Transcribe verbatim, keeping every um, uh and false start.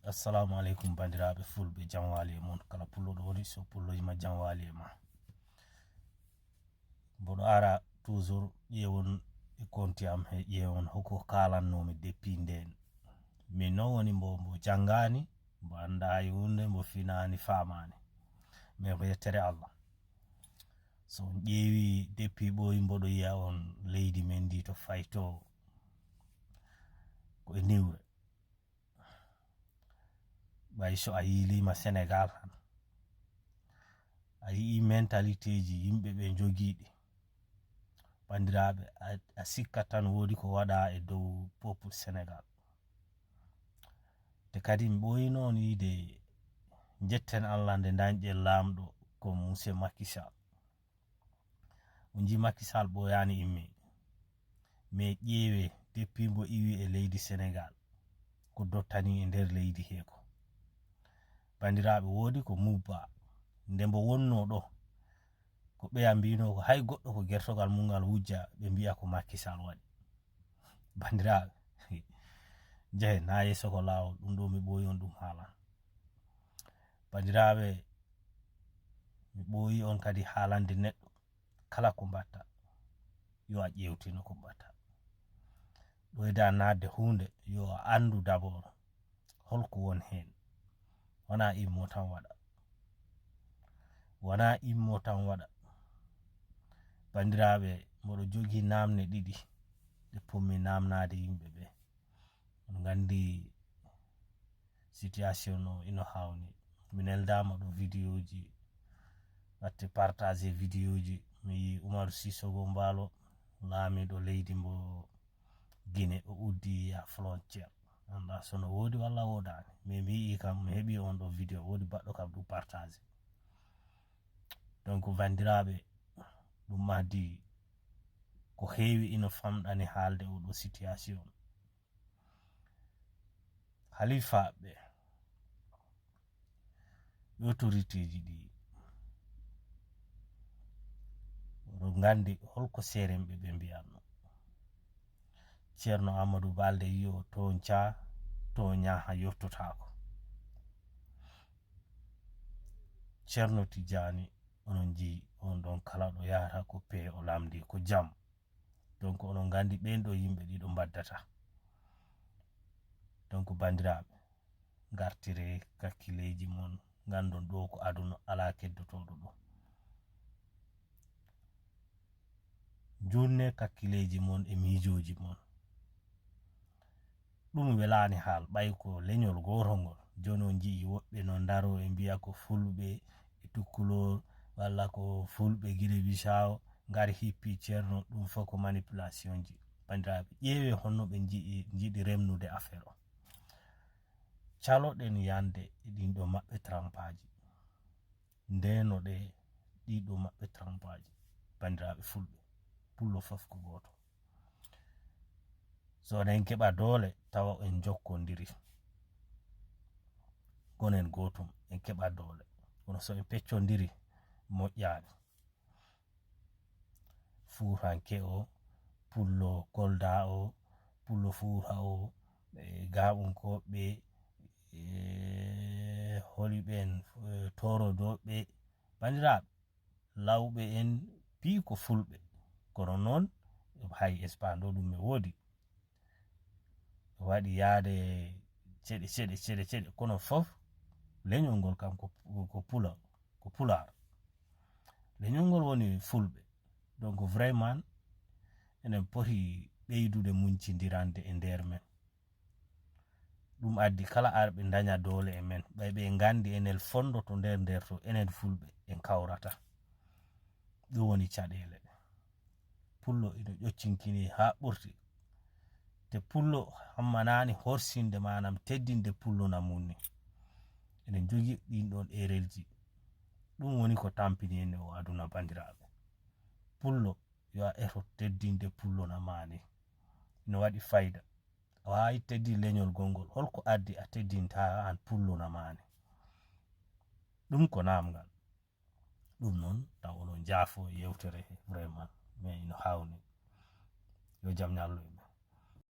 Assalamu aleykum, banndiraaɓe fulɓe, jam waali e mon. Kala pullo ɗo woni, so pullo yima, jam waali e ma. Mboɗo ara toujours ƴeewon e konti am he ƴeewon hoko kaalannoomi depuis ndeen. Min noon woni mbo, mbo janngaani, mbo anndaani huunde, mbo finaani, faamaani. Mais ko yettere Allah. So on ƴeewi depuis ɓooyi, mboɗo yiya on leydi men ndi to fayto ko e niwre. Ɓay so a yiilima Sénégal han, a yii mentalité ji yimɓe ɓe jogiiɗi. Banndiraaɓe, a, a sikkat tan woodi ko waɗa e dow peuple Sénégal. Te kadi mi ɓooyi noon yiide, njetten Allah nde dañƴen laamɗo ko Monsieur Macky Sall. On njii Macky Sall ɓooyaani immi. Mais ƴeewe depuis mbo iwi e leydi Sénégal, ko dottani e nder leydi he ko. Banndiraaɓe, woodi ko mubba. Nde mbo wonnoo ɗo, ko ɓeya mbino ko hay goɗɗo ko gertogal mum ngal wujja, ɓe mbiya ko Macky Sall waɗi. Banndiraaɓe, njehe na yeeso ko laawol, ɗum ɗo mi ɓooyi on ɗum haala. Banndiraaɓe, mi ɓooyi on kadi haalande neɗɗo kala ko mbatta, yo a ƴeewtino ko mbatta. Ɓeyda naatde huunde, yo a anndu d'abord holko won heen. Wona immo tan waɗa. Wona immo tan waɗa. Banndiraaɓe, mboɗo jogii naamne ɗiɗi ɗe pommi naamnaade yimɓe ɓe. On nganndi situation o ino hawni. Mi neldaama ɗo vidéo ji, watte partager vidéo ji. Mi yii Umaru Sissoco Embaló, laamiiɗo leydi mbo Guinée, o uddi ya frontière. Annda so no woodi walla woodaani. Mais mi yii kam, mi heɓi on ɗo vidéo, woodi baɗɗo kam ɗum partager. Donc, banndiraaɓe, ɗum mahdi ko heewi ino famɗani haalde oɗo situation. Halifaaɓe, autorité ji ɗi, oɗo nganndi holko seeremɓe ɓe mbiyatno. Ceerno Amadou Balde yiyo tooñca, tooña ha yottotaako. Ceerno Tijjaani, onon njii on ɗon kala ɗo yahata ko pee o lamndi ko jam. Donc, onon nganndi ɓen ɗo yimɓe ɗiɗo mbaddata. Donc, banndiraaɓe, ngartire kakkileeji mon, nganndon ɗo ko aduna, alaa keddotooɗo ɗo. Njuutne kakkileeji mon e miijooji mon. Ɗum welaani haal, ɓay ko leñol gooto ngol. Jooni on njii woɓɓe no ndaro e mbiya ko fulɓe e tukkuloor, walla ko fulɓe Guinée Bissau ngari hippi Ceerno, ɗum fof ko manipulation ji. Banndiraaɓe, ƴeewe honno ɓe njiɗi, njiɗi remnude affaire o. Caloɗen yande e ɗin ɗo maɓɓe trampaaji. Ndeno ɗe ɗiɗo maɓɓe trampaaji. Banndiraaɓe fulɓe, pullo fof ko gooto. So en keɓa doole, tawa en jokkondiri. Kono en gootum, en keɓa doole. Kono so en peccondiri, moƴƴaani. Fuutanke o, pullo Kolda o, pullo Fuuta o, e Gaaɓunkooɓe, e holi ɓen, e Toorodoɓe, banndiraaɓe, lawɓe en pii ko fulɓe. Kono noon, hay Espagne ɗo ɗum e woodi. Waɗi yaade ceɗe, ceɗe, ceɗe, ceɗe. Kono fof, leñol ngol kam ko, ko pula, ko pulaar. Leñol ngol woni fulɓe. Donc, vraiment, enen poti ɓeydude muñcindirande e nder men. Ɗum addi kala arɓe ndaña doole e men. Ɓay ɓe nganndi enen fondoto nder nder to, enen fulɓe en kawrata. Ɗum woni caɗeele. Pullo ino ƴoccinkini haa ɓurti. Te pullo hammanaani horsinde, maanaam teddinde pullo na mun ni. Eɗen jogii ɗin ɗon erelji. Ɗum woni ko tampini en o aduna, banndiraaɓe. Pullo yo a eto teddinde pullo na maani. Ino waɗi fayda. A waawi teddi leñol gongol. Holko addi a teddinta an pullo na maani? Ɗum ko naamngal. Ɗum noon, taw onon njaafo e yewtere he, vraiment, mais ino hawni. Yo jam ñallu e